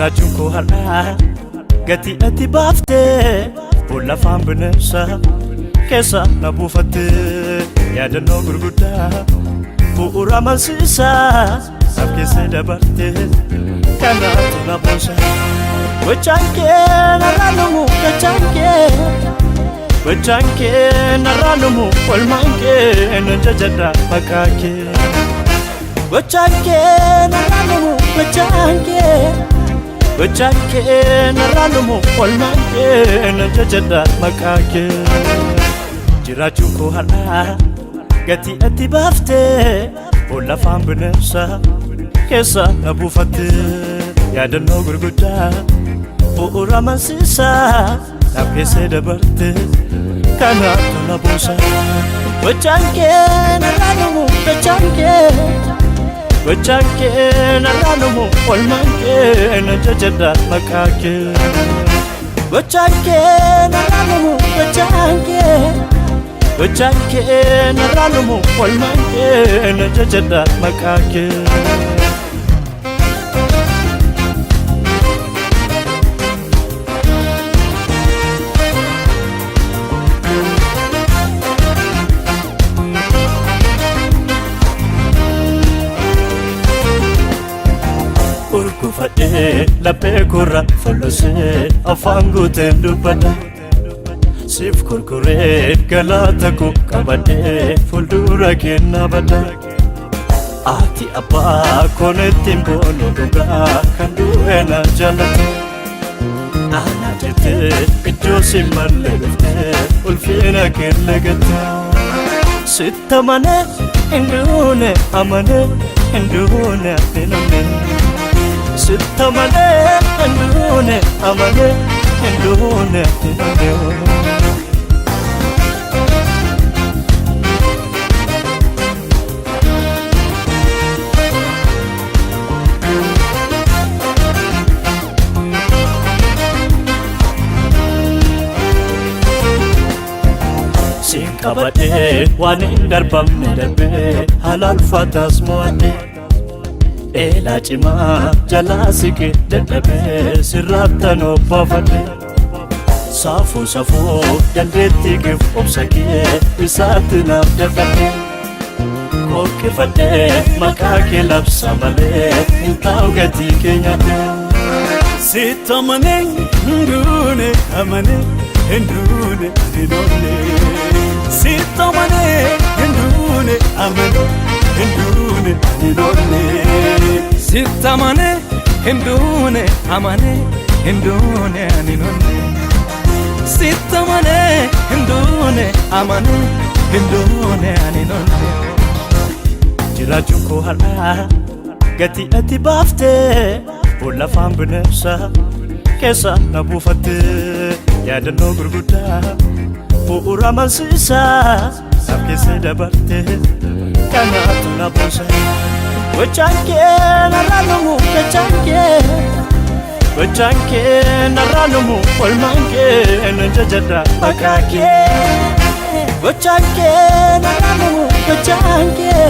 Jiraachuun koo har'aa gatii ati baaftee boolla afaan bineensa keessa na buufattee yaadannoo gurguddaa bu'uura amansiisaa sab keessa dabartee kanaatu na buusa. Gochaan kee narraa dhumu, gochaan kee, gochaan kee narraa dhumu, olmaan kee nan jajadha maqaa kee. Gochaan kee narraa dhumu, gochaan kee, gochaan kee narraa dhumu, olmaan kee nan jajadha maqaa kee. Jiraachuun koo har'aa gatii ati baaftee boolla afaan bineensa keessa na buufattee yaadannoo gurguddaa bu'uura amansiisaa naaf keessa dabarte kanaatu na buusa. Gochaan kee narraa dhumu, gochaan kee, gochaan kee narraa dhumu, olmaan kee nan jajadha maqaa kee. Gochaan kee narraa dhumu, gochaan kee, gochaan kee narraa dhumu, olmaan kee nan jajadha maqaa kee. Urgufadhee laphee korra folosee afaan guuteen dubbadha. Siif kurkuree galata koo qabadhee fuuldura kennaa badha. Ati abbaa konetti boonu dhugaa kan du'e na jaallate. Ana jettee iddoo si malee dhuftee ulfina kenne gatte. Sitta amanee hin duune, amanee hin duune hin onne. Sitta amanee hin duune, amanee hin duune hin onne. Siin qabadhee waan hin darbamne darbee haala ulfaataas mo'adhe. Eelaa cimaa jalaa siqe dadhabee sirraattan obbaafadhe. Saafuu safuu dandeettii keef obsa kee isaatti naaf dadhabde. Kokkifadhee maqaa kee labsa malee hin taa'u gatii kee nyaadhe. Sitti amanee hin duune, amanee hin duune hin oollee. Sitti amanee hin duune, amanee hin duune hin oollee. Sitti amanee hin duune, amanee hin duune ani nonne. Sitti amanee hin duune, amanee hin duune ani nonne. Jiraachuun koo har'aa gatii ati baaftee boolla afaan bineensa keessa na buufattee yaadannoo gurguddaa bu'uura amansiisaa naaf keessa dabarte kanaatu na buusa. Gochaan kee narraa dhumu, gochaan kee, gochaan kee narraa dhumu, olmaan kee nan jajadha maqaa kee. Gochaan kee narraa dhumu, gochaan kee,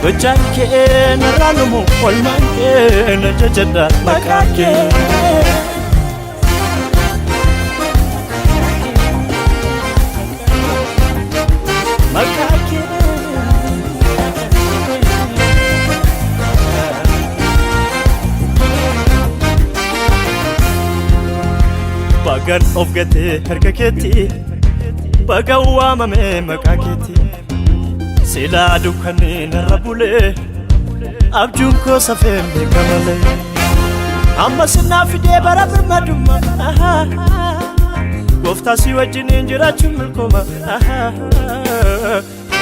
gochaan kee narraa dhumu, olmaan kee nan jajadha maqaa kee. Maqaa kee. Bagan of gatee harka keetti, bagan waamame maqaa keetti. Silaa dukkanni narra bulee abjuun koo safeen beekamalee. Amma sinnaa fidee bara birmadummaa, gooftaa si wajjiniin jiraachuun milkooma,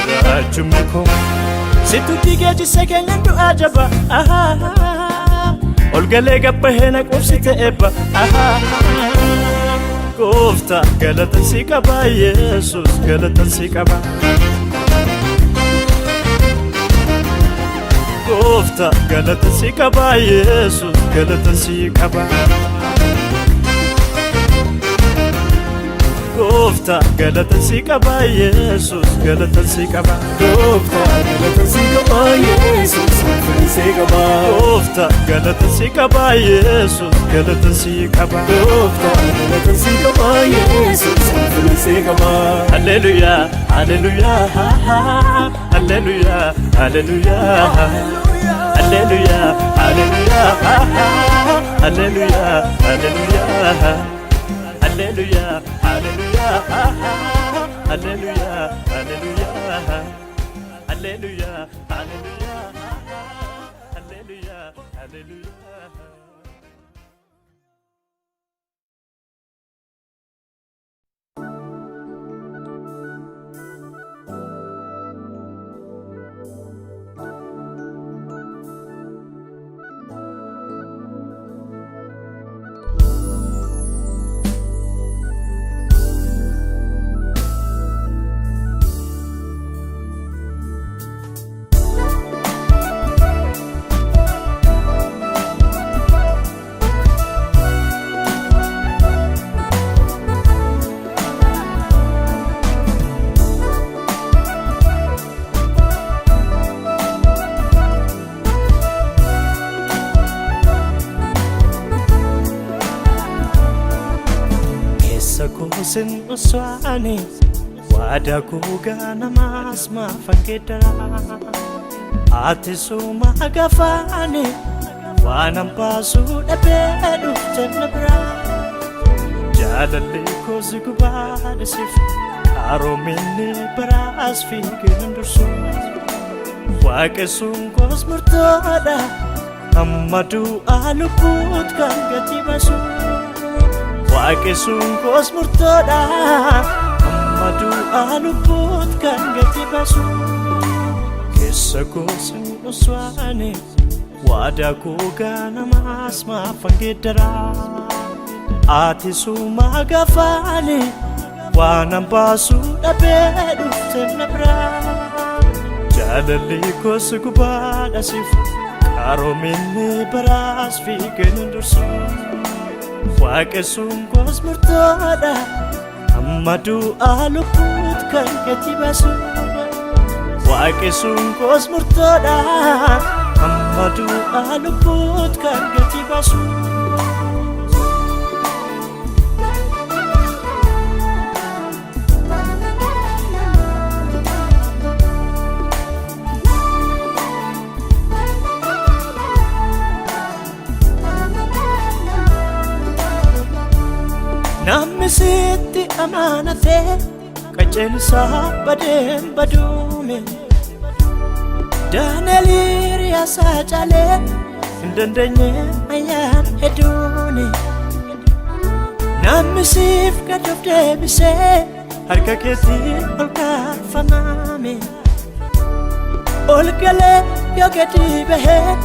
jiraachuun milkooma. Situ diigee jisse keenya du'aa jaba, ol galee gabbahee na quubsite eebba. Gooftaa galata si qaba, Yesuus galata si qaba. Gooftaa galata si qaba, Yesuus galata si qaba. Gooftaa galata si qaba, Yesuus galata si qaba. Gooftaa galata si qaba, Yesuus ulfina si qaba. Gooftaa galata si qaba Yesuus galata si qaba. Gooftaa galata si qaba Yesuus ulfina si qaba. Hallelujah, hallelujah, hallelujah, hallelujah, hallelujah, hallelujah, hallelujah, hallelujah, hallelujah, hallelujah, hallelujah, hallelujah, hallelujah, hallelujah, hallelujah, hallelujah. Keessa koo sin uswaane waadaa koo ganamaas maafan geeddara. Ati suma gafaane waan baasuu dhabee dhufte na bira. Jaalalli koo si gubaadhisiif qaroominni biraas fiigeen dursu. Waaqessuun koos murtoodha hamma du'aa lubbuut kan gatii baasu. Waaqessuun koos murtoodha hamma du'aa lubbuut kan gatii baasu. Keessa koo sin uswaane waadaa koo ganamaas maafan geeddara. Ati suma gafaane waan baasuu dhabee dhufte na bira. Jaalalli koos gubaadha siif qaroominni biraas fiigeen dursu. Waaqessuun koos murtoodha hamma du'aa lubbuut kan gatii baasu. Waaqessuun koos murtoodha hamma du'aa lubbuut kan gatii baasu. Namni sitti amanatee qajeelsaa badeen baduume. Daani'el hiriyaasaa caalee hin dandeenye ayyaan hedduuni. Namni siif gad of deebisee harka keetti ol kaafamame. Ol galee yoo gadi bahee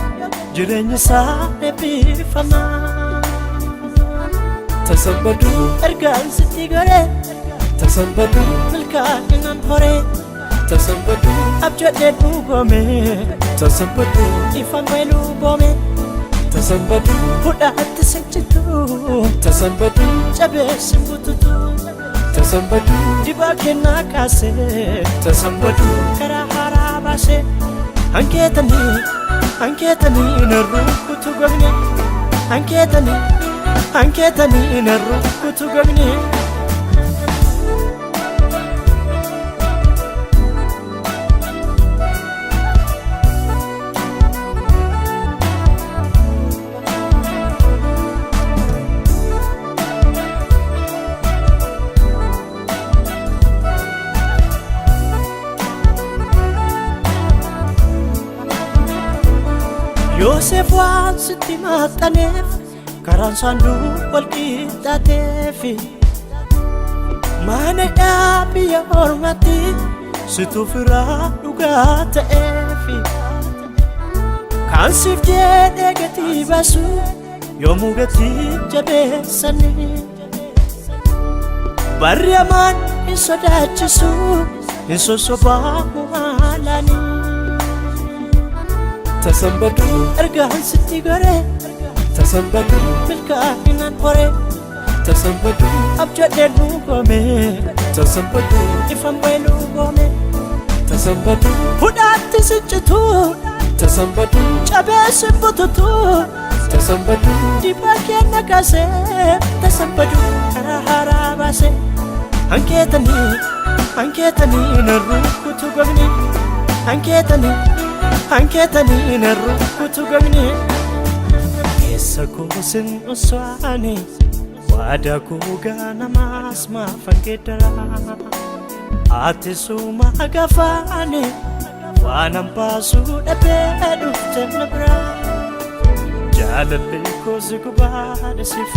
jireenyi isaa eebbifama. Tasanbaduu Ergaan sitti goree tasanbaduu milkaa'inaan horee tasanbaduu abjadhee dhugoome tasanbaduu ifaan bayluu boome tasanbaduu hudhaatti sejjitu tasanbaduu cabeessin bututu tasanbaduu dibaa kennaa kaasee tasanbaduu karaa haaraa baasee hankeetanii hankeetanii narruu kutu gogne hankeetanii hankeetanii narruu kutu gogne. Yoosef waan sitti maxxaneef karaan saanduu wal qixxaateefi mana hidhaa biyya ormaatti situ firaa dhugaa ta'eefi kan siif jedhee gatii baasu yoomuu gatii jabeessanii barri hamaan hin sodaachisu hin sossobaamu haalaanii. Tasanbaduu Ergaan sitti goree tasanbaduu milkaa'inaan horee tasanbaduu abjadhee dhugoome tasanbaduu ifaan bayluu goome tasanbaduu hudhaatti siccitu Tasan badu. Cabeessi bututu. Tasan badu. Dibaa kenna kaasee tasan badu karaa haaraa baasee. Hankeetanii hankeetanii na rukutu gogni hankeetanii hankeetanii na rukutu gogni. Keessa koosin oswaani waadaa koo ganamaas maafan geeddara. Ati suma gafaani waan baasuu dhabee dhufte na biraa. Jaalalli koo si gubaadhasiif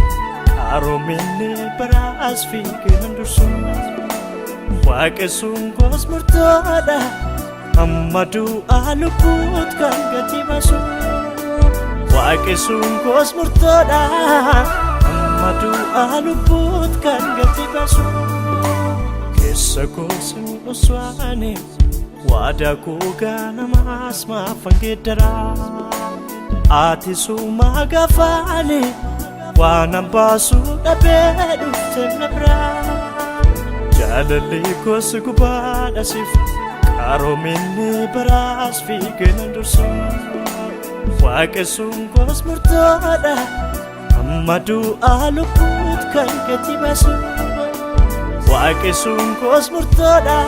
qaroominni biraas fiigee hin dursu. Waaqessuun koos murtoodha hamma du'aa lubbuut kan gatii baasu. Waaqessuun koos murtoodha hamma du'aa lubbuut kan gatii baasu. Keessa koos hin oswaane waadaa koo ganamaas maafan geeddaraa. Ati suma gafaani waan baasuu dhabee dhufte na biraa. Jaalalli koos gubaadhasiif qaroominni biraas fiigee nan dursu. Waaqessuun koos murtoodha hamma du'aa lubbuut kan gatii baasu. Waaqessuun koos murtoodha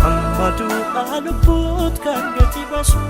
hamma du'aa lubbuut kan gatii baasu.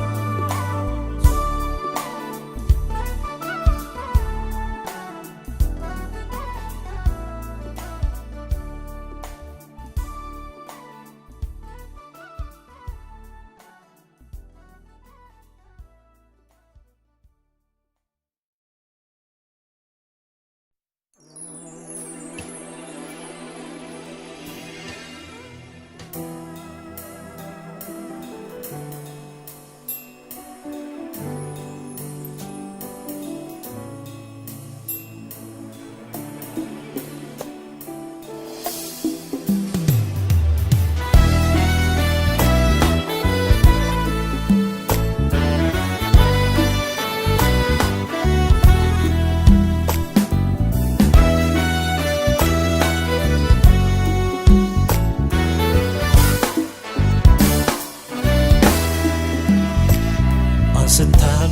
Ansittaan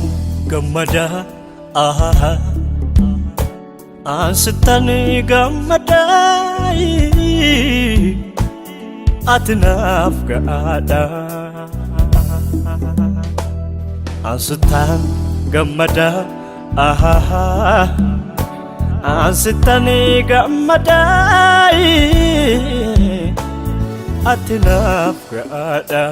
gammadaa ahaa Ansittaan gammadaa ati naaf ga'aadha. Ansittaan gammadaa ahaa Ansittaan gammadaa ati naaf ga'aadha.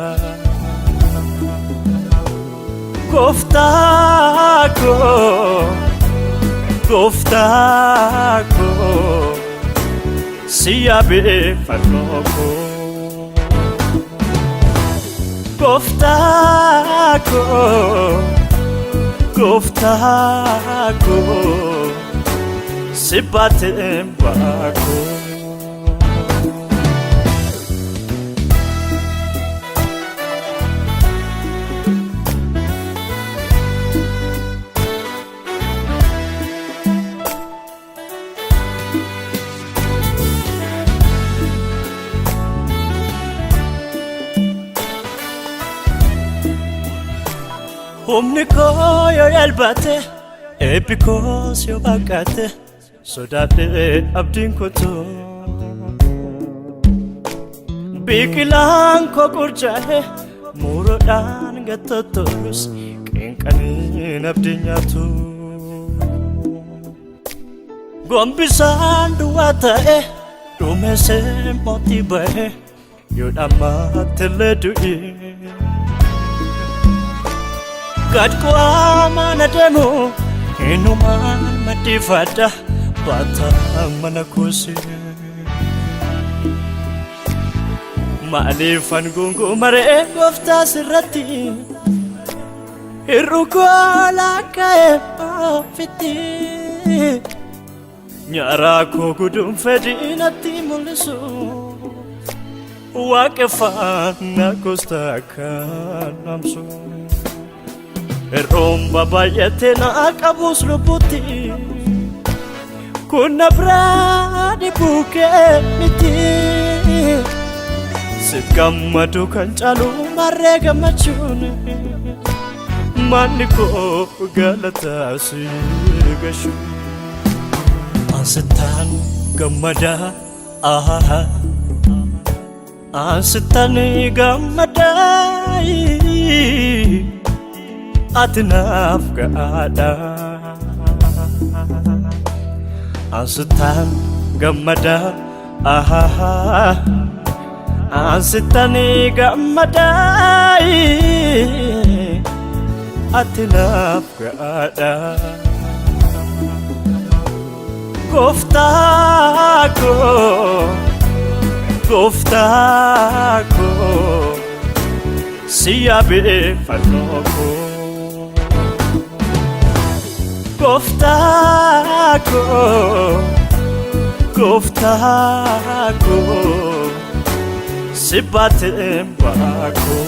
Gooftaa koo, gooftaa koo, si yaabeffannoo koo. Gooftaa koo, gooftaa koo, si baateen ba'aa koo. Humni koo yoo yaalbate, eebbi koos yoo baqqate, sodaadhee abdiin kutuu. Biqilaan koo qurcaa'e, muroodhaan gattottolus, qinqaniin abdiin nyaatu. Gombisaan duwwaa ta'e, dhumeessee mootii ba'e, yoo dhammaatti illee du'i. Gad qo'amaan adeemu innumaan maddifadha baata mana kuusi. Maaliifan gungumaree gooftaa sirratti hir'uu koo lakkaa'ee ofitti. Nyaaraa koo guduunfee diinatti mul'isu waaqeffannaa gooftaa kan namsu. Hir'uun baay'atee na qabus lubbutti kun na biraa dhibbuu kee miti. Sit gammadu kan caalu marree gammachuun Manni koo galataa si gashu. Ansittaan gammadaa ahaa, ansittaan gammadaa, ati naaf ga'aadha. Ansittaan gammadaa ahaa, ansittaan gammadaa, ati naaf ga'aadha. Gooftaa koo, gooftaa koo, si yaabeffannoo koo. Gooftaa koo, gooftaa koo, si baateen ba'aa koo.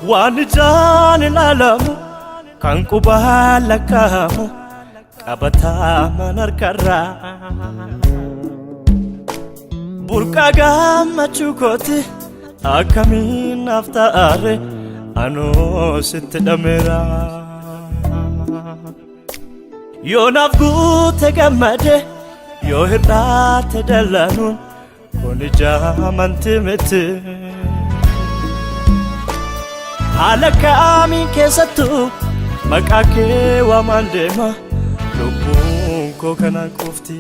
Waan ijaan ilaalamu kan qubaan lakkaa'amu qabataman harkarraa. Burqaa gammachuu kooti akkamiin naaf ta'aare, anoo sitti dhameera. Yoo naaf guute gammade, yoo hir'aate dallanuun kun ija amantii miti. Haala kaamiin keessattuu maqaa kee waamaan deema, lubbuun koo kanaan qofti.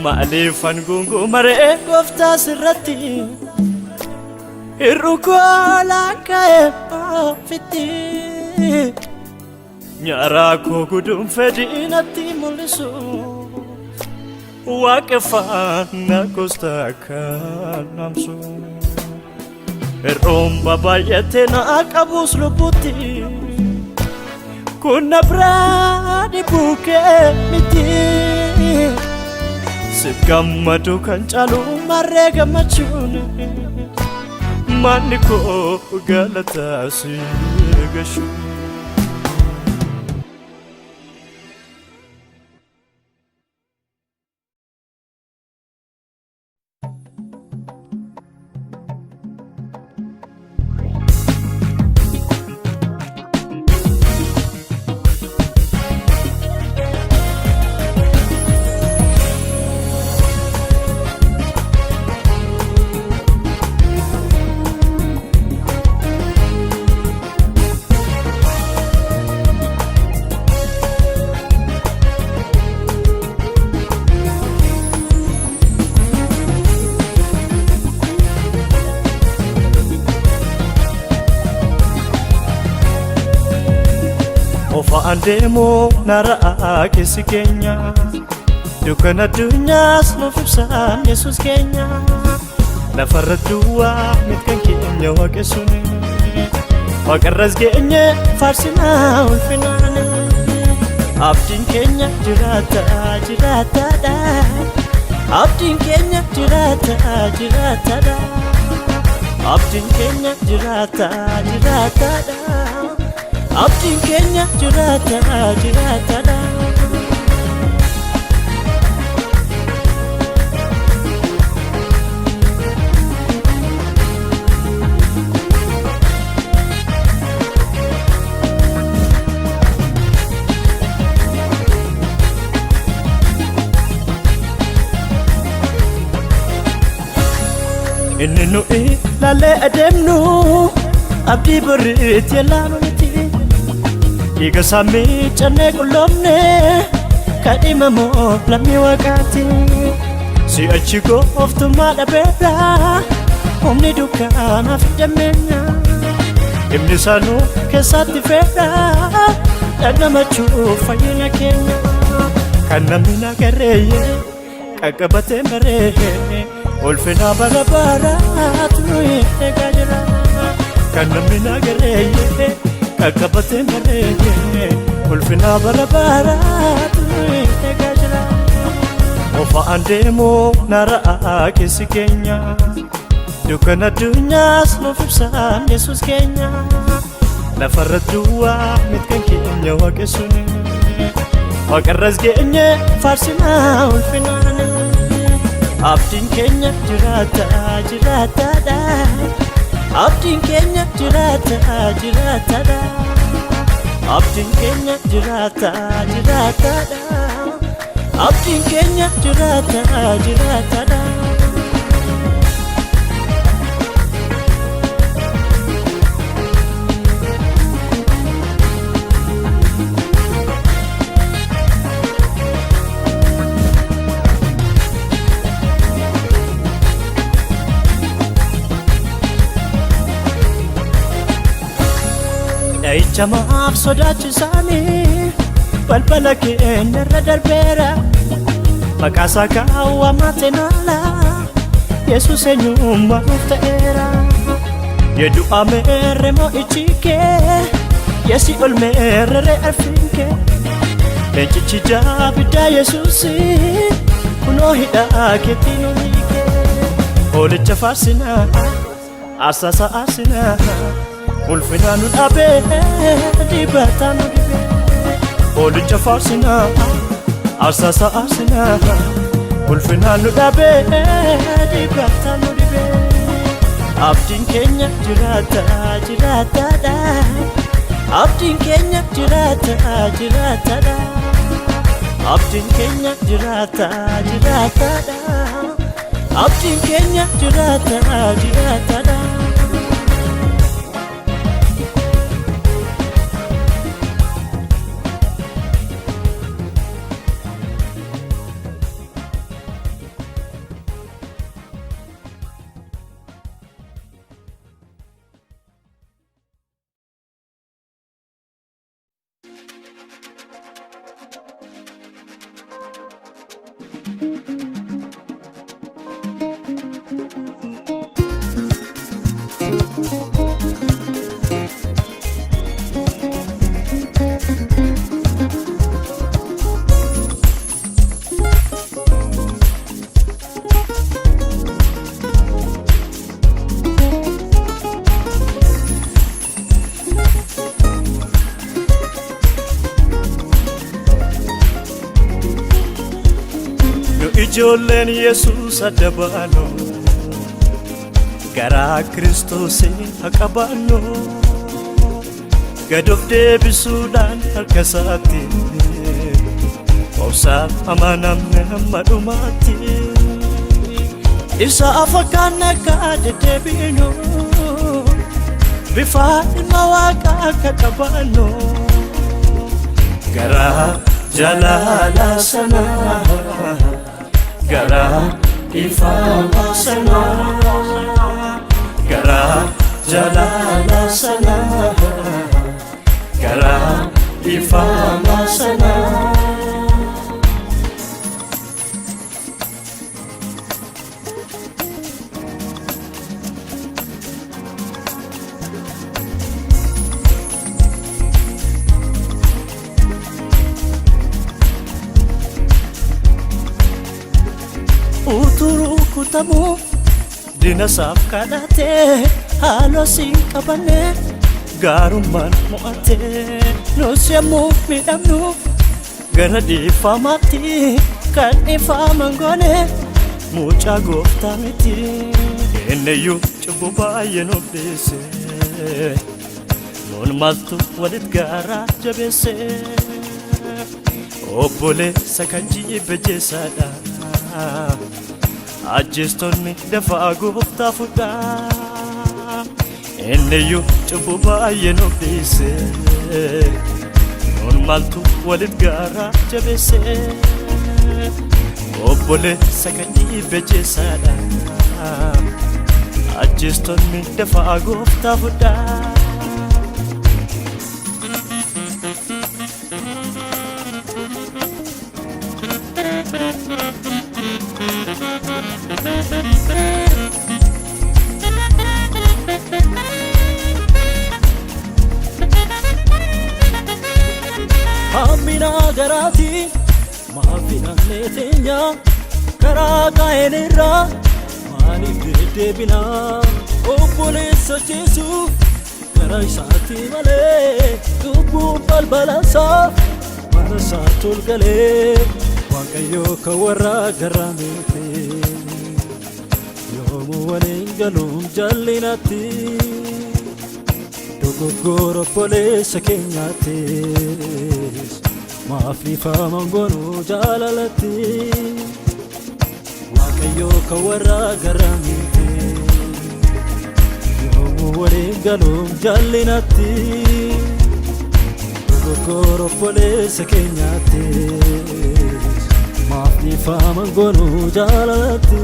Maaliifan gungumaree gooftaa sirratti, hir'uu koo lakkaa'ee ofitti. Nyaaraa koo guduunfee diinatti mul'isu, waaqeffannaa gooftaa kan namsu. Hir'uun babaay'atee na qabus lubbuutti, kun na biraa dhibuu kee miti. Sit gammadu kan caalu marree gammachuun, manni koo galataa si gashu. Ofaan deemuu nara'a keessi keenya, dukkana addunyaas nuuf ibsaan Yesuus keenya. Lafarra duwwaa miti kan keenya waaqessuun, waaqarras geenye faarsinaa ulfinaan. Abdiin keenya jiraata jiraataadha. Abdiin keenya jiraata jiraataadha. Abdiin keenya jiraata jiraataadha. Abdiin keenya jiraata jiraataadha. Inni nu ilaalee adeemnu abdii boriitti ilaalu miti. Dhiiga isaa miicannee qulloomne, kadhimamoo lammii waaqaati. Si'achi gooftummaa dhabeera, humni dukkanaaf hin dammeenya. Himni isaanuu keessatti feera, dhandhamachuuf fayyina keenya. Kan namni nagarreeyye qaqqabatee maree, ulfina bara baraatu nu eegaa jira. Kan namni nagarreeyye qaqqabatee maree, ulfina bara baraatu nu eegaa jira. Ofaan Boba'aan deemuu nara'aa keessi keenya. Dukkana addunyaas nuuf ibsaan Yesuus keenya. Lafarra duwwaa miti kan keenya waaqessuun. Waaqarras geenye faarsinaa ulfinaan. Abdiin keenya jiraata jiraataadha. Abdiin keenya jiraata jiraataadha. Abdiin keenya jiraata jiraataadha. Abdiin keenya jiraata jiraataadha. Dha'icha maaf sodaachisaanii balbala keenya irra darbeera. Maqaasaa kaawwamaa naala Yesuus eenyummaa nuuf ta'eera. Yedu'a meerre mo'ichi kee yesi ol meerre arfiin kee. Leencichi jaabiddaa Yesuus kunoo hidhaa keetti nu hiike. Hoolicha faarsinaa aarsaa aarsinaa ulfinaa nu dhabee dibataa nu dhibee. Hoolicha faarsinaa aarsaa aarsinaa ulfinaa nu dhabee dibataa nu dhibee. Abdiin keenya jiraata jiraataadha. Abdiin keenya jiraata jiraataadha. Abdiin keenya jiraata jiraataadha. Abdiin keenya jiraata jiraataadha. Nu ijoolleen Yesuus adda baanu garaa Kiristoosiin haa qabaannu gad of deebisuudhaan harka isaatti obsaan amanamne hamma dhumaatti isa afakkaan akka deddeebiinu bifa ilma waaqaa akka qabaannu garaa jaalala sanaa garaa dhiifama sanaa garaa jaalala sanaa garaa dhiifama sanaa. Utuu rukutamuu diina isaaf kadhatee haaloo siin qabanne gaarummaan mo'atee nus yommuu miidhamnu gara dhiifamaatti kan dhiifaman goone mucaa gooftaa miti. Inniyyuu cubbuu baay'ee nuuf dhiise nuun maaltu walitti garaa jabeesse obboleessa kan jibbe jeessaadha. Ajjeestonni dafaa gooftaa fudhaa. Inniyyuu cubbuu baay'ee nuuf dhiise nuun maaltu walitti garaa jabeesse obboleessa kan jibbe jeessaadha. Ajjeestonni dafaa gooftaa fudhaa. Hammina garaati maafina teenya Karaa qaa'een irraa maaliif deddeebinaa? Obboleessa jeesuuf gara isaatti malee cubbuun balbalasaa mana isaatti ol galee Waaqayyo kan warra garraamite yoomuu waliin galuun jallinatti dogoggora obboleessa keenyaattis maaf dhiifama goonuu jaalalatti Waaqayyo kan warra garraamite yoomuu waliin galuun jallinatti dogoggora obboleessa keenyaattis maaf dhiifama goonuu jaalalatti.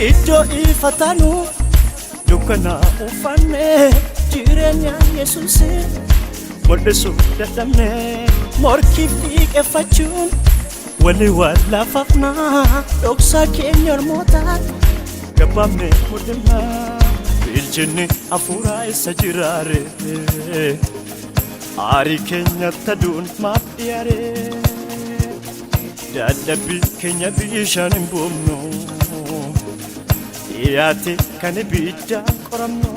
Iddoo ifatanu dukkana uffanne jireenya Yesuus mul'isuu dadhabne morkiif dhiqeeffachuun walii wallaafaafna dhoksaa keenya ormootaatti gabaabne mul'inna bilchinni hafuuraa isa jiraare aarii keenya taduun maaf dhiyaare dadhabbii keenya bishaan hin buufnu dhiyaate kan ibiddaan qoramnu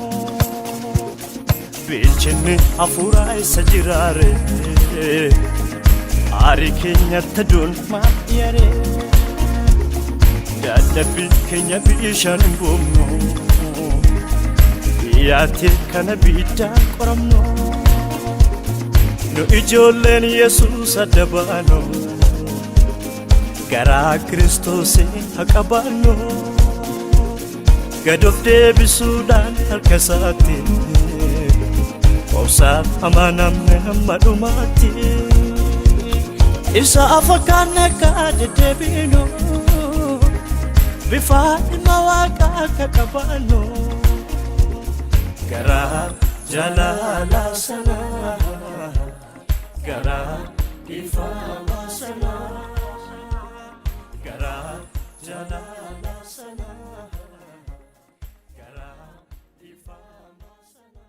bilchinni hafuuraa isa jiraare aarii keenya taduun maaf dhiyaare dadhabbii keenya bishaan hin buufnu dhiyaate kan ibiddaan qoramnu nu ijoolleen Yesuus adda baanu garaa Kiristoosii haa qabaannu gad of deebisuudhaan harka isaatti obsaaf amanamne hamma dhumaatti isa afakkaan akka deddeebinu bifa ilma waaqaa akka qabaannu garaa jaalala sana garaa dhiifama sana garaa jaalala sana garaa dhiifama sana.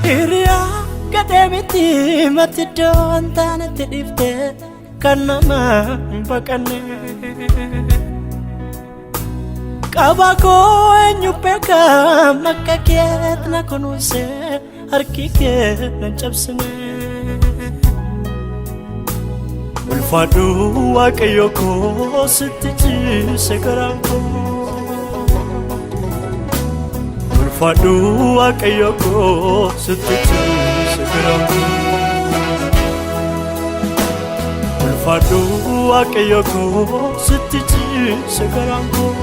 Hiriyaa gadhee miti mati iddoo hin taanetti dhiifte kan nama hin baqanne. Qaba koo eenyu beeka makka keet na kunuunse harki kee na cabsine. Ulfaadhu Waaqayyo koo sitti ciise garaan koo. Ulfaadhu Waaqayyo koo sitti ciise garaan koo. Ulfaadhu Waaqayyo koo sitti ciise garaan koo.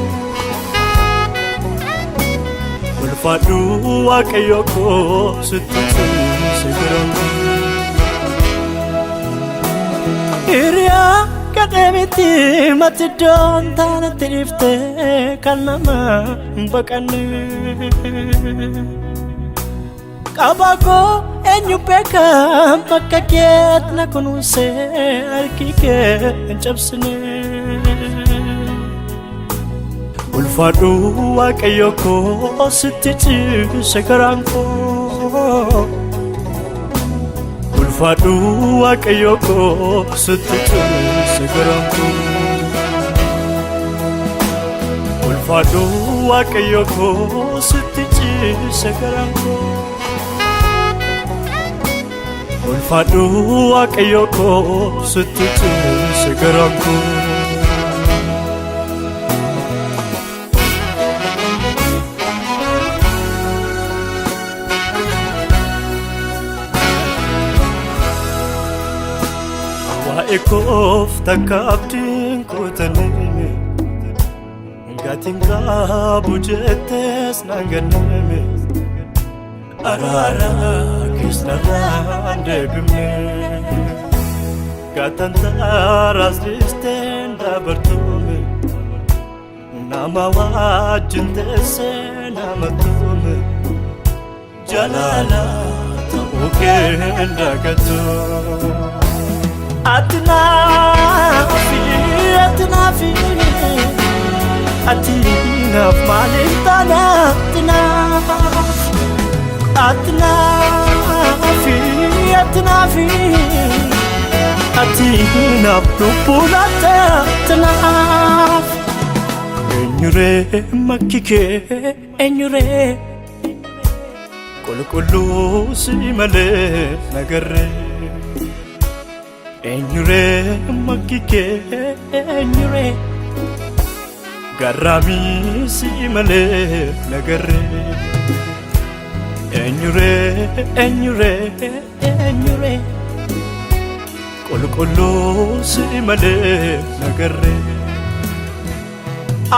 Ulfaadhu Waaqayyo koo sitti ciise garaan koo. Hiriyaa gadhee miti mati iddoo hin taanetti dhiifte kan nama hin baqanne. Qaba koo eenyu beeka bakka keet na kunuunse harki kee hin cabsine. Ulfaadhu Waaqayyo koo sitti ciise garaan koo. Ulfaadhu Waaqayyo koo sitti ciise garaan koo. Ulfaadhu Waaqayyo koo sitti ciise garaan koo. Ulfaadhu Waaqayyo koo sitti ciise garaan koo. Waa'ee koof takka abdiin kutannee Gatiin qabu jettees naan ganname, araara keessa deebifne. Gatantaaraas dhiisteen dabartume, nama wajjin teessee nama tume, jalaala ta'uu kee dagatu. Ati naafi, ati naafi, ati naaf maaliif taana? Ati naaf, ati naafi, ati naafi, ati naaf lubbuu laatte, ati naaf. Eenyuree makki kee, eenyuree qulqulluu si malee nagarree? Eenyuree makki kee, eenyuree garraamii si malee nagarree? Eenyuree, eenyuree, eenyuree qulqulluu si malee nagarree?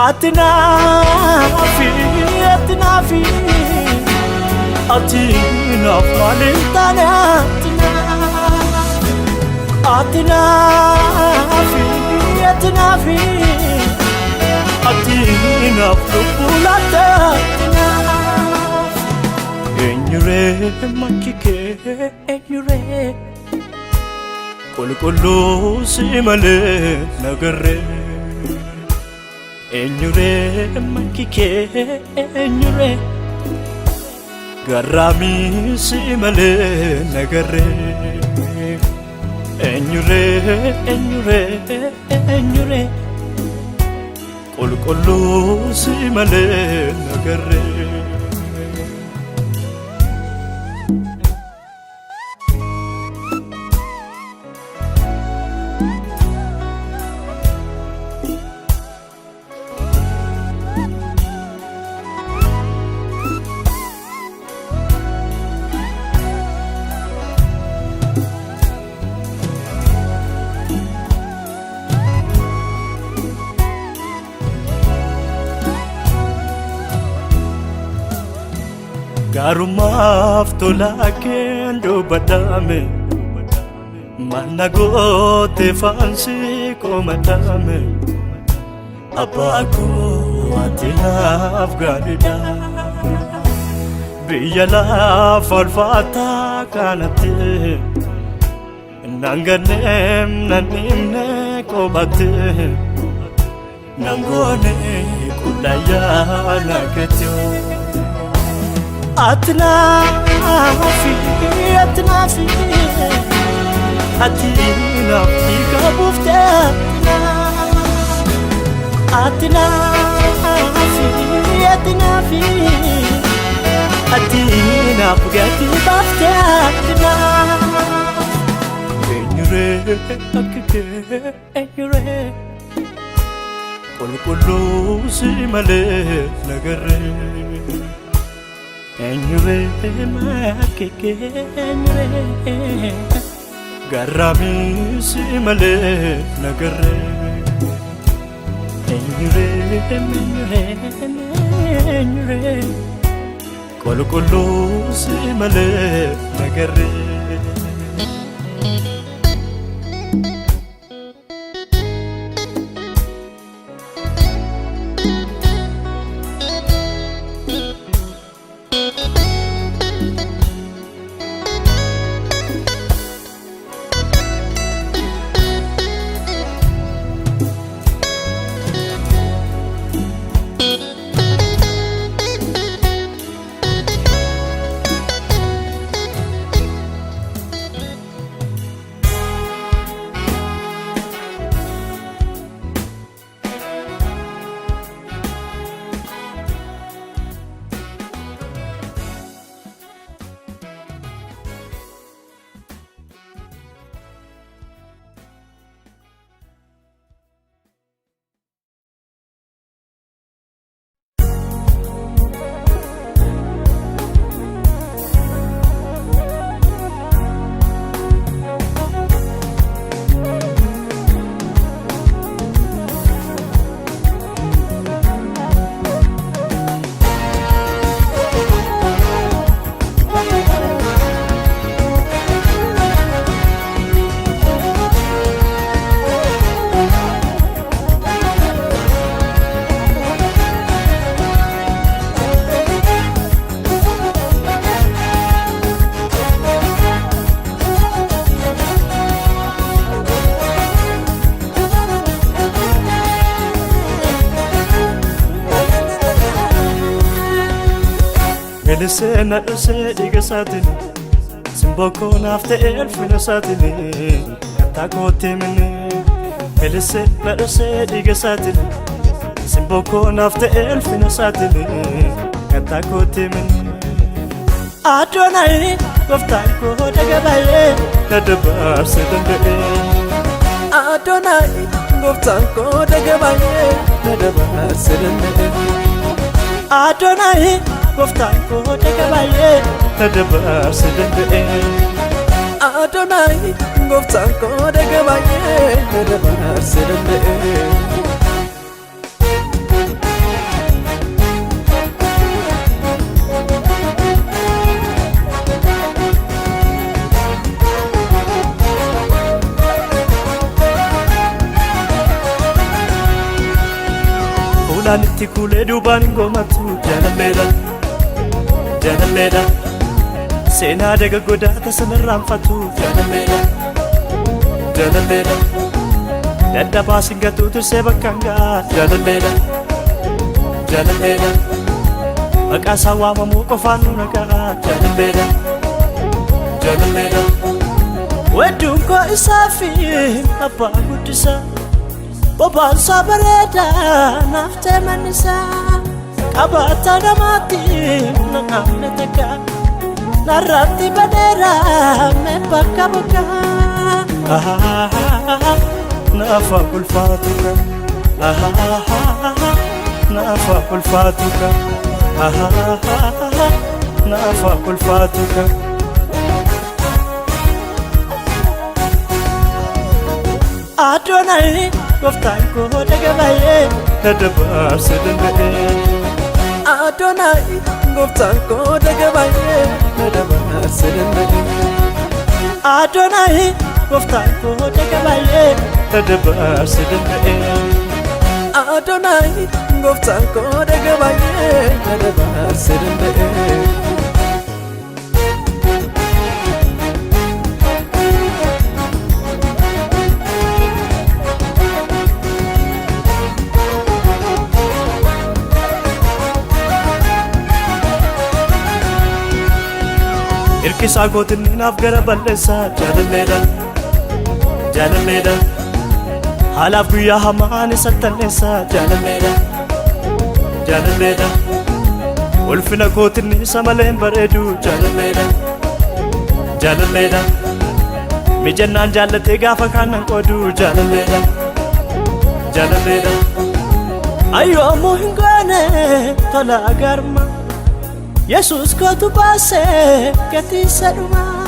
Ati naafi, ati naafi, ati naaf maaliif taane? Ati naaf, ati naafi, ati naafi, ati naaf lubbuu laatte, ati naaf. Eenyuree makki kee, eenyuree qulqulluu si malee nagarree? Eenyuree makki kee, eenyuree garraamii si malee nagarree? Eenyuree, eenyuree, eenyuree qulqulluu si malee nagarree? Gaarummaaf tolaa keen dubbadame, manna goote faansi komadame. Abbaa koo, ati naaf gaariidha. Biyya lafa ulfaataa kanatti nan ganneem, nan dhimne kophatte, nan goone qullayyaa nagetti. Ati naafi, ati naafi, ati naaf dhiiga buufte, ati naafi, ati naafi, ati naaf gatii baafte, ati naaf. Eenyuree akka kee, eenyuree qulqulluu si malee nagarree? Eenyuree makki kee, eenyuree garraamii si malee nagarree? Eenyuree, eenyuree, eenyuree qulqulluu si malee nagarree? Bilisee na dhusee dhiiga isaatiin, simboo koo naaf ta'e ulfina isaatiin, kattaa kootti minne. Bilisee na dhusee dhiiga isaatiin, simboo koo naaf ta'e ulfina isaatiin, kattaa kootti minne. Adoonaayi gooftaan koo daga baay'ee na dabarsee danda'e. Adoonaayi gooftaan koo daga baay'ee na dabarsee danda'e. Adoonaayi gooftaan koo daga baay'ee na dabarsee danda'e. Adoonaayi gooftaan koo daga baay'ee na dabarsee danda'e. Fuulaan itti kuulee duubaan hin goomatu jaalalleedha. Jaalalleedha. Seenaa daga godaata sanarraanfatu jaalalleedha. Jaalalleedha. Dadhabaa singatu tursee bakka hangaa jaalalleedha. Jaalalleedha. Maqaa isaa waamamuu qofaan nu nagaa jaalalleedha. Jaalalleedha. Wedduun koo isaa fi abbaa guddisaa. Bobaansaa bareedaa naaf ta'e mannisaa. Qabaata namaatti na dhaabne takka. Narratti badeera mee bakka bakka. Naafa ulfaatu ka. Naafa ulfaatu ka. Naafa ulfaatu ka. Adoonaayi gooftaan koo daga baay'ee na dabarsee danda'e. Adoonaayi gooftaan koo daga baay'ee na dabarsee danda'e. Adoonaayi gooftaan koo daga baay'ee na dabarsee danda'e. Adoonaayi gooftaan koo daga baay'ee na dabarsee danda'e. Hirkisaa kootinni naaf gara balleessaa jaalalleedha. Jaalalleedha. Haalaaf guyyaa hamaan isa talleessaa jaalalleedha. Jaalalleedha. Ulfina kootinni isa malee hin bareedu jaalalleedha. Jaalalleedha. Mijannaan jaallatee gaafa kaan nan qoodu jaalalleedha. Jaalalleedha. Ayyoomuu hin goone tola garma. Yesuus kootu baasee gatii isa dhumaa.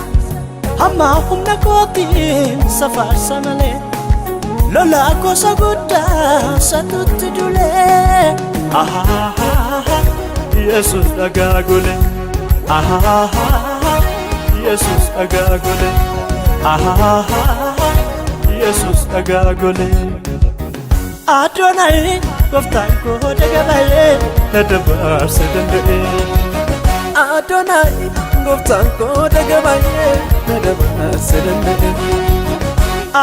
Hamma humna kootiin safaarsa malee. Lolaa gosa guddaa satutti dulee. Yesuus dhagaa gole. Yesuus dhagaa gole. Yesuus dhagaa gole. Adoonaayi gooftaan koo daga baay'ee na dabarsee danda'e. Adoonaayi gooftaan koo daga baay'ee na dabarsee danda'e.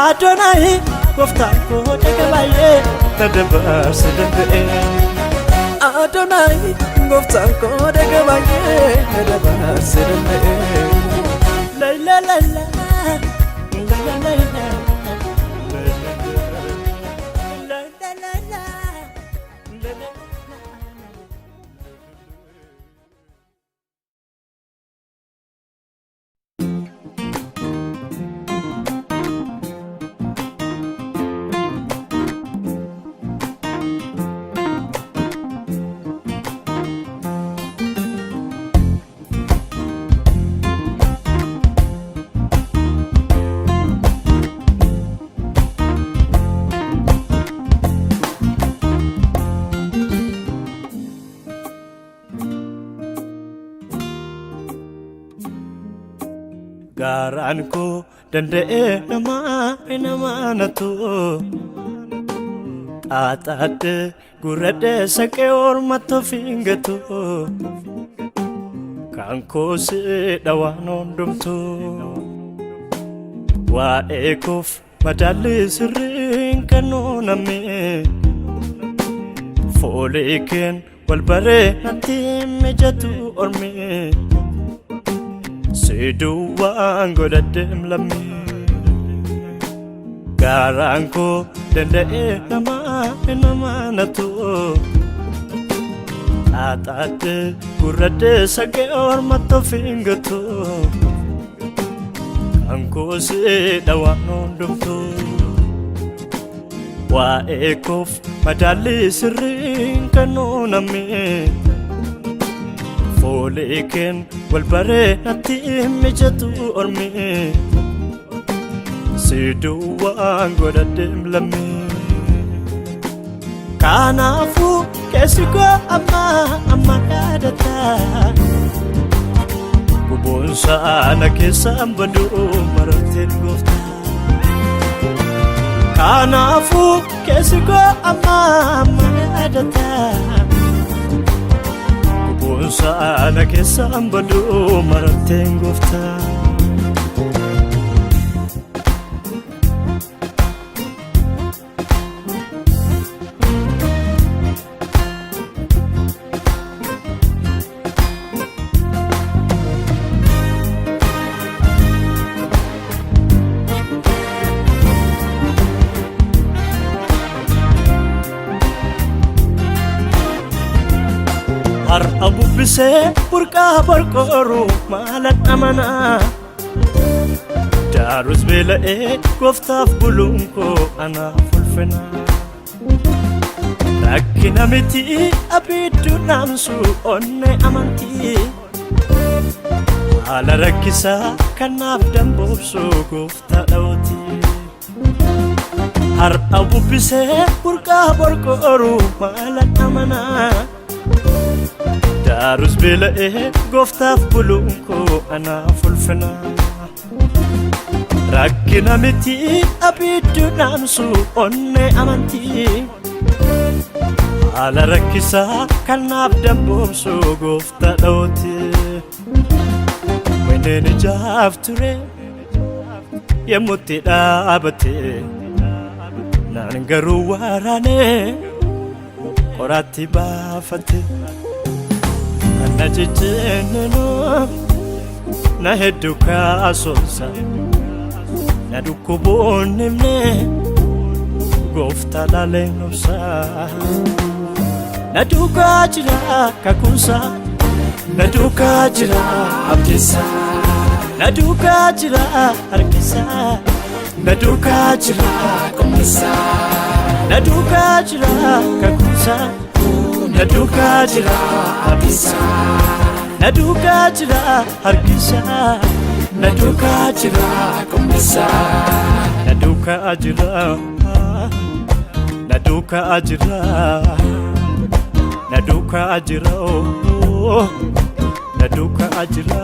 Adoonaayi gooftaan koo daga baay'ee na dabarsee danda'e. Adoonaayi gooftaan koo daga baay'ee na dabarsee danda'e. La la la la la la la la la la la la la la. Garaan koo danda'ee namaa namaa natu. Xaaxaadhe gurradhe saqee ormatti of hin gatu. Kan koo siidha waan hundumtu. Waa'ee koof madaalli sirriin kennuu namni. Foolii keen Wal baree natti mijatu ormi si duwwaan godhadheem lammii. Garaan koo danda'ee namaa hin amanatu. Xaaxaadhee gurradhee sagee ormatti of hin gatu. Kan koo si dhawaan hundumtuu. Waa'ee koof madaalli sirriin kan uuname. Fuulii keen wal baree natti mijatu ormi. Si duwwaan godhadheem lammii. Kanaafuu keessi koo amma amma yaadata. Guboonsaa na keessaan baduu mararteen gooftaa. Kanaafuu keessi koo amma amma yaadata. Guboonsaa na keessaan baduu mararteen gooftaa. Har'a bubbisee burqaa borqooru maalan amanaa. Daarus beela'ee gooftaaf buluun koo anaaf ulfina. Rakkina miti abiddu naamsu onne amantii. Haala rakkisaa kanaaf damboobsu gooftaa dhawoti. Har'a bubbisee burqaa borqooru maalan amanaa. Daarus beela'ee gooftaaf buluun koo anaaf ulfina. Rakkina miti abiddu dhaamsu onne amantii. Haala rakkisaa kanaaf damboomsu gooftaa dhawoti. Wanneen ijaaf ture yemmutti dhaabate naan garuu waraanee qoraatti baafate. Na jijjiiruu na hedduu kaasonsa na dhukkuboon himne gooftaa laaleen obsa. Na duukaa jira kakuunsa, na duukaa jira abdiinsa, na duukaa jira harkisa, na duukaa jira qomisa, na duukaa jira kakuunsa, na duukaa jira abdiinsa, na duukaa jira harkisa, na duukaa jira qomisa, na duukaa jira, na duukaa jira, na duukaa jira, na duukaa jira.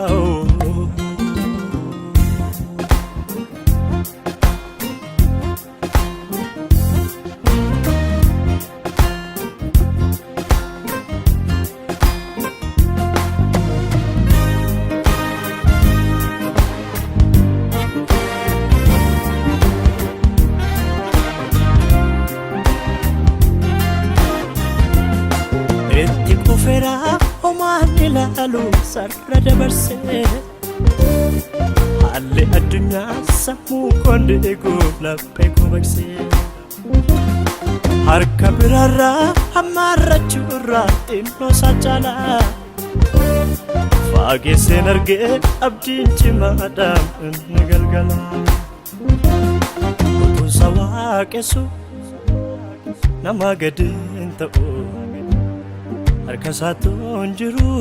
Itti kufeera homaan ilaalu sarara dabarsee. Haalli addunyaa sammuu koon eeguuf laphee koo baqsee. Harka biraarraa hammaarrachuurraa xinnoo isaa caalaa. Faageesseen argee abdiin cimaadhaan inni galgala. Utuunsa waaqessu nama gadi hin ta'u. Harka isaatu hin jiru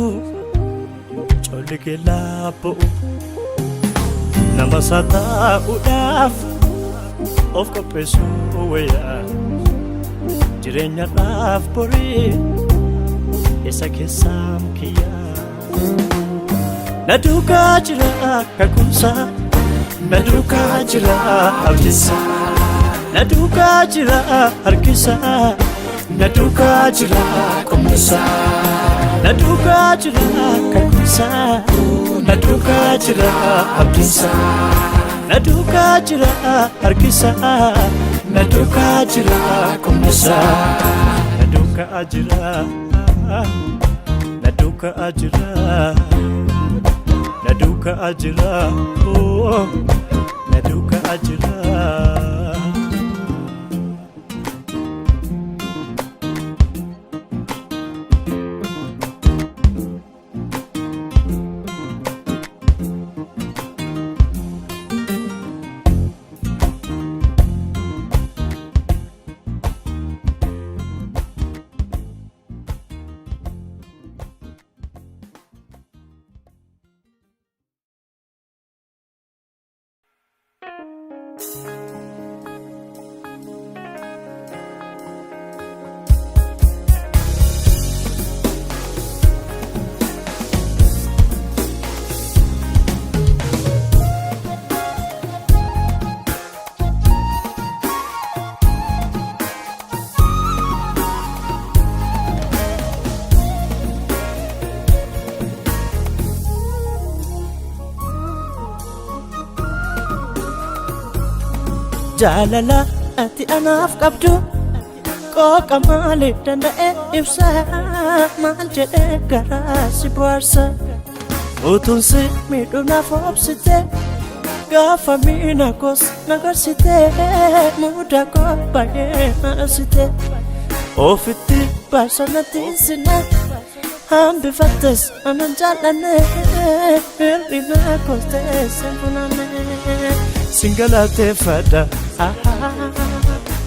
colli keellaa bo'u. Nama isaa taa'uudhaaf of qopheessuu wayyaa. Jireenyaadhaaf borii isa keessaam kiyyaa. Na duukaa jira kakuunsa, na duukaa jira abdiinsa, na duukaa jira harkisa, na duukaa jira qomisa, na duukaa jira kakuunsa, na duukaa jira abdiinsa, na duukaa jira harkisa, na duukaa jira qomisa, na duukaa jira, Na duukaa jira, na duukaa jira, oh, na duukaa jira. Jaalala ati anaaf qabdu qooqa maaliif danda'e ibsa? Maal jedhee garaa si bohaarsa? Utuun si miidhuu naaf obsite, gaafa miina koos na gorsite, muda koo baay'ee na dhabsite. Ofitti baasa natti hin sinne, hambifattes anan jaallanne, hir'ina koos ta'e sin funaanne. Sin galateeffadha,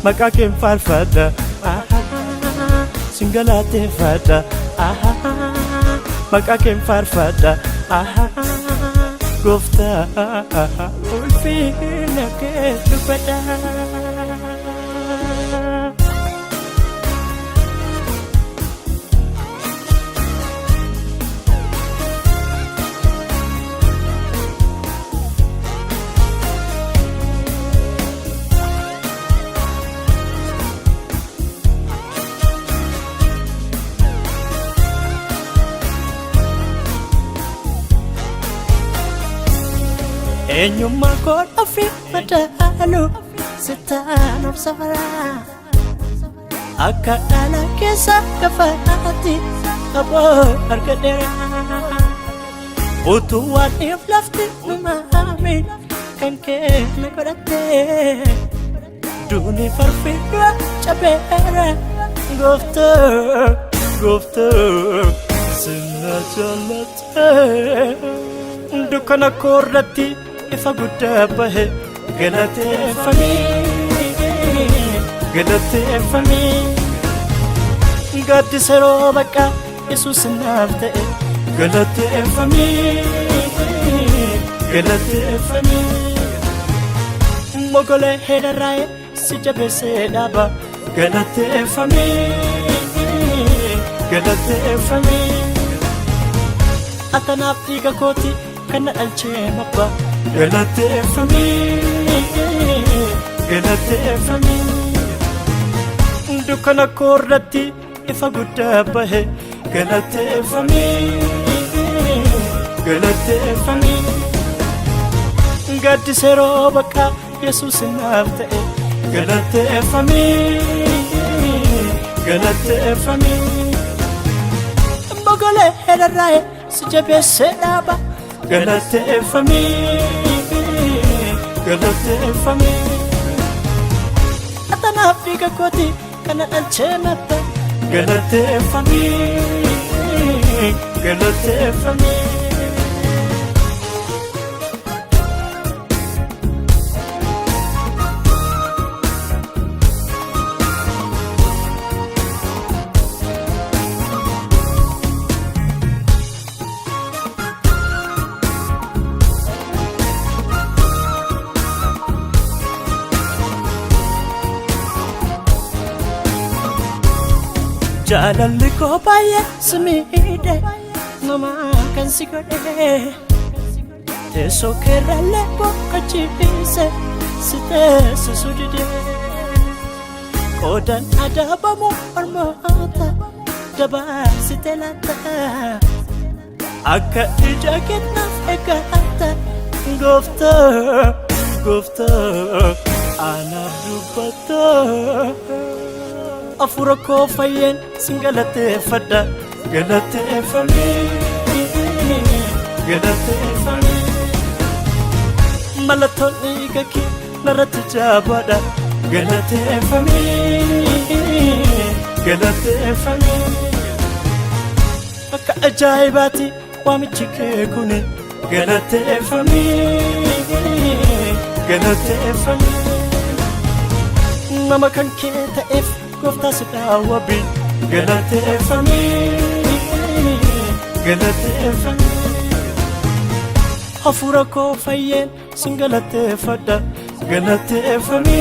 maqaa keen faarfadha. Sin galateeffadha, maqaa keen faarfadha. Gooftaa, ulfina kee dubbadha. Eenyummaa koo ofii madaalu sitaan of safaraa, akka dhala keessa gafaatti qaboo argadheera. Utuu waan if lafti numaami kan kee na godhatte, duuni farfii dura cabeera. Gooftaa, gooftaa, sinna jallatte. Dukkana koo irratti ifa guddaa bahe, galateeffamii, galateeffamii. Gaaddisa yeroo bakka Yesuus naaf ta'e, galateeffamii, galateeffamii. Mogolee heedarraa'e si jabeessee dhaaba, galateeffamii, galateeffamii. Atanaaf dhiiga kooti kan na dhalchee mabba, galateeffamii, galateeffamii. Dukkana koo irratti ifa guddaa bahe, galateeffamii, galateeffamii. Gaaddisa yeroo bakka Yesuus naaf ta'e, galateeffamii, galateeffamii. Mogolee heedarraa'e si jabeessee dhaaba, galateeffamii, galateeffamii. Atanaaf dhiiga kooti kana dhalchee mabba, galateeffamii, galateeffamii. Jaalalli koo baay'ee si miidhe, nama kan si godhe, teessoo keerrallee boqochiise si teessisu dide. Qoodan adabamu ormoota dabarsite laata, akka ija kennaaf eeggata. Gooftaa, gooftaa, anaaf dubbata. Afuura koo fayyeen sin galateeffadha, Galateeffame galateeffame. Mallattoon dhiiga kee narratti jabaadha. Galateeffame galateeffame. Akka ajaa'ibaatti waamichi kee kuni. Galateeffame galateeffame. Nama kan kee ta'eef gooftaa si daawwabi. Galateeffame galateeffame. Hafuura koo fayyeen sin galateeffadha. Galateeffame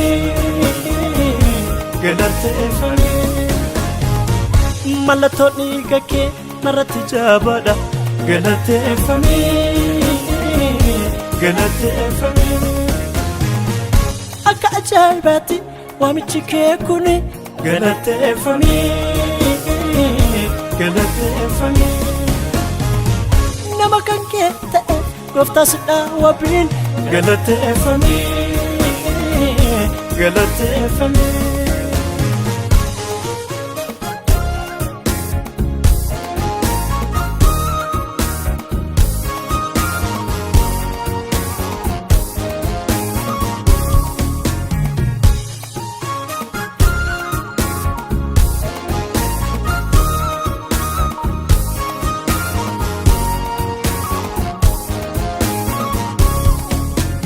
galateeffame. Mallattoon dhiiga kee narratti jabaadha. Galateeffame galateeffame. Akka ajaa'ibaatti waamichi kee kuni. Galateeffame galateeffame. Nama kan kee ta'e gooftaa si daawwabiin. Galateeffame galateeffame.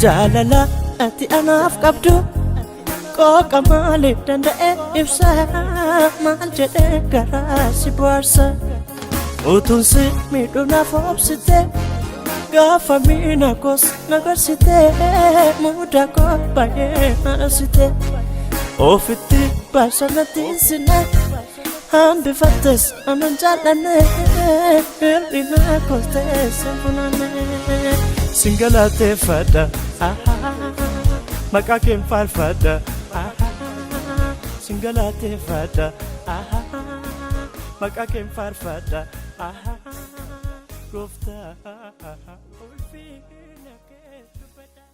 Jaalala ati anaaf qabdu qooqa maaliif danda'e ibsa, maal jedhee garaa si bohaarsa? Utuun si miidhuu naaf obsite, gaafa miina koos na gorsite, muda koo baay'ee na. Ofitti baashanatti sina hambifattes anan jaallanne, hir'ina koos ta'e sin funaanne. Sin galateeffadha, maqaa keen faarfadha. Sin galateeffadha, maqaa keen faarfadha. Gooftaa ulfina kee dubbadha.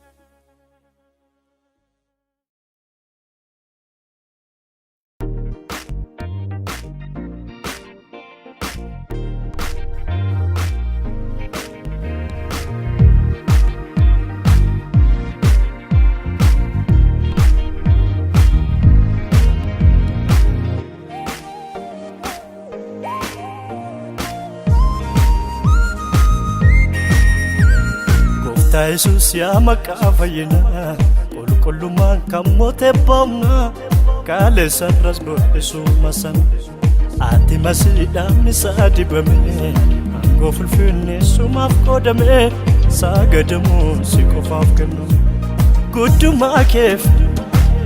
Gooftaa Yesuus yaa maqaa fayyinaa, qulqullummaan kan moote boomna, kaaleessarras godhisuma sana. Ati masiidhaan isaa dibame, aangoo fulfinni sumaaf qoodame, sagadamuu si qofaaf kennu. Guddummaa keef,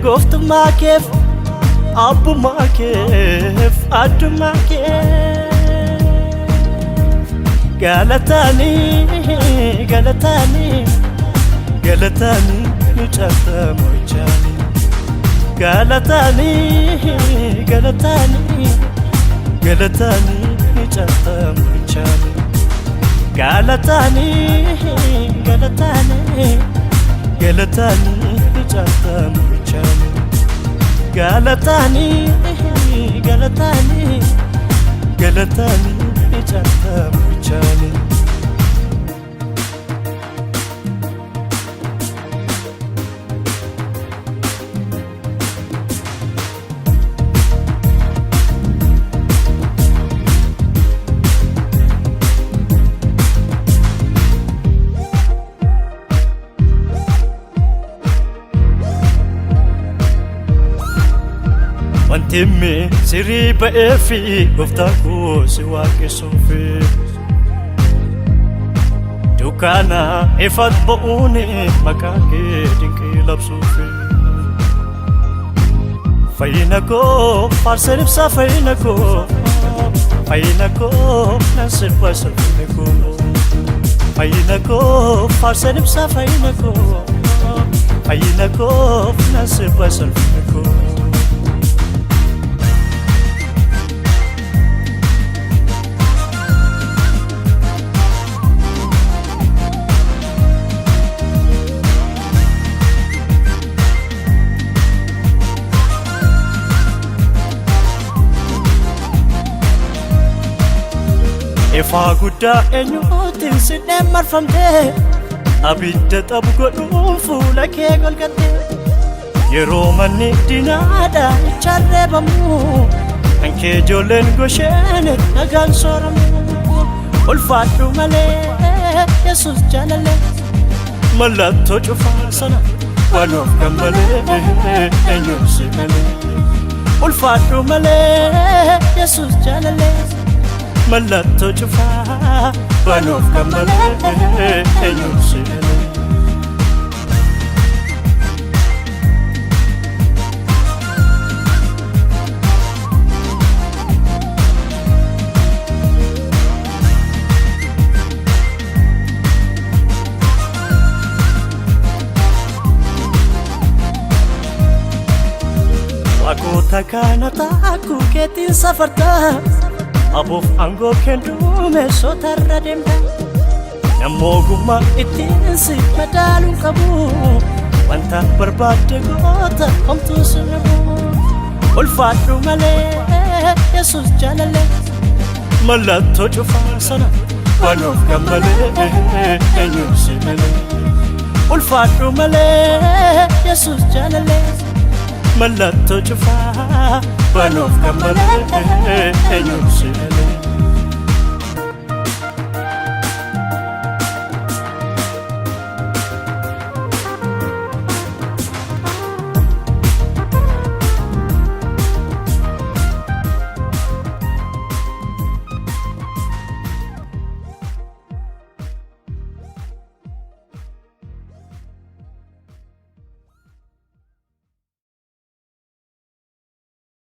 gooftummaa keef, abbummaa keef, addummaa keef. Galataanii galataanii galataanii nu caalta mo'ichaanii. Galataanii galataanii galataanii nu caalta mo'ichaanii. Galataanii galataanii galataanii nu caalta mo'ichaanii. Galataanii galataanii galataanii nu caalta mo'ichaanii. Wanti sirii ba'ee fi gooftaa koo si waaqessuufi. Dukkaana ifat ba'uun maqaa kee dinqii labsuufi. Fayyina koo faarseen ibsaa, fayyina koo, fayyina koo nan sirba sirna koo. Fayyina koo faarseen ibsaa, fayyina koo, fayyina koo nan sirba sirna koo. Ifaa guddaa eenyuutiin sidhee marfamtee, abidda xabu godhuun fuula kee golgatte. Yeroo manni diinaadhaan icharreebamu, kan kee ijoolleen gosheen nagaan sooramu. Ulfaadhu malee, Yesus jaalalee, mallattoo cufaa sana banuuf kan malee eenyuun si malee. Ulfaadhu malee, Yesus jaalalee, mallattoo cufaa banuuf kan malee eenyuun si malee. Waaqota kana taakuu keetiin safartaa, aboof aangoo kendumeessota irra deemta. Nammoo ogummaa ittiin si madaaluun qabu, wanta barbaadde goota, homtuu si dhabu. Ulfaadhu malee, Yesus jaalalee, mallattoo cufaa sana banuuf kan malee eenyuun si malee. Ulfaadhu malee, Yesus jaalalee, mallattoo cufaa banuuf kan malee eenyuun si malee.